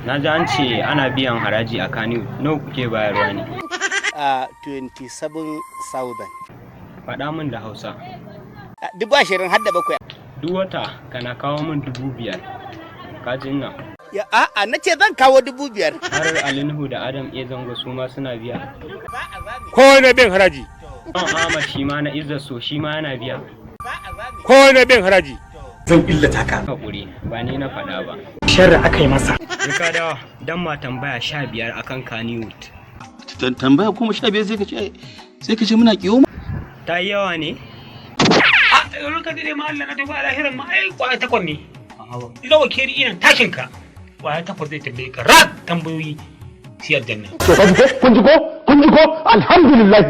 Na ji an ce ana biyan haraji a Kannywood, nawa kuke bayarwa ne? A 27,000. Faɗa min da Hausa. 27,700. Duk wata kana kawo min 5,000. Ka ji ina. Ya, a'a, na ce zan kawo 5,000. Har Ali Nuhu da Adam A Zango su ma suna biya. Kowa na biyan haraji. Don Ahmad shi ma na Izzar So shi ma yana biya. Kowa na biyan haraji. Zan illata ka. Haƙuri, ba ni na faɗa ba. Sharri aka yi masa. Rikadawa, dan ma tambaya 15 akan Kannywood. Tambaya 15, sai ka ce muna kiyo. Ta yi yawa ne? A ranka dai ma, Allah na tafi a lahiran ma, ai kwaya takwas ne. Lawa keri ina tashin ka, kwaya takwas zai tambaye ka rak tambayoyi, sai aljanna. To, ka ji ko? Kun ji ko? Kun ji ko? Alhamdulillah.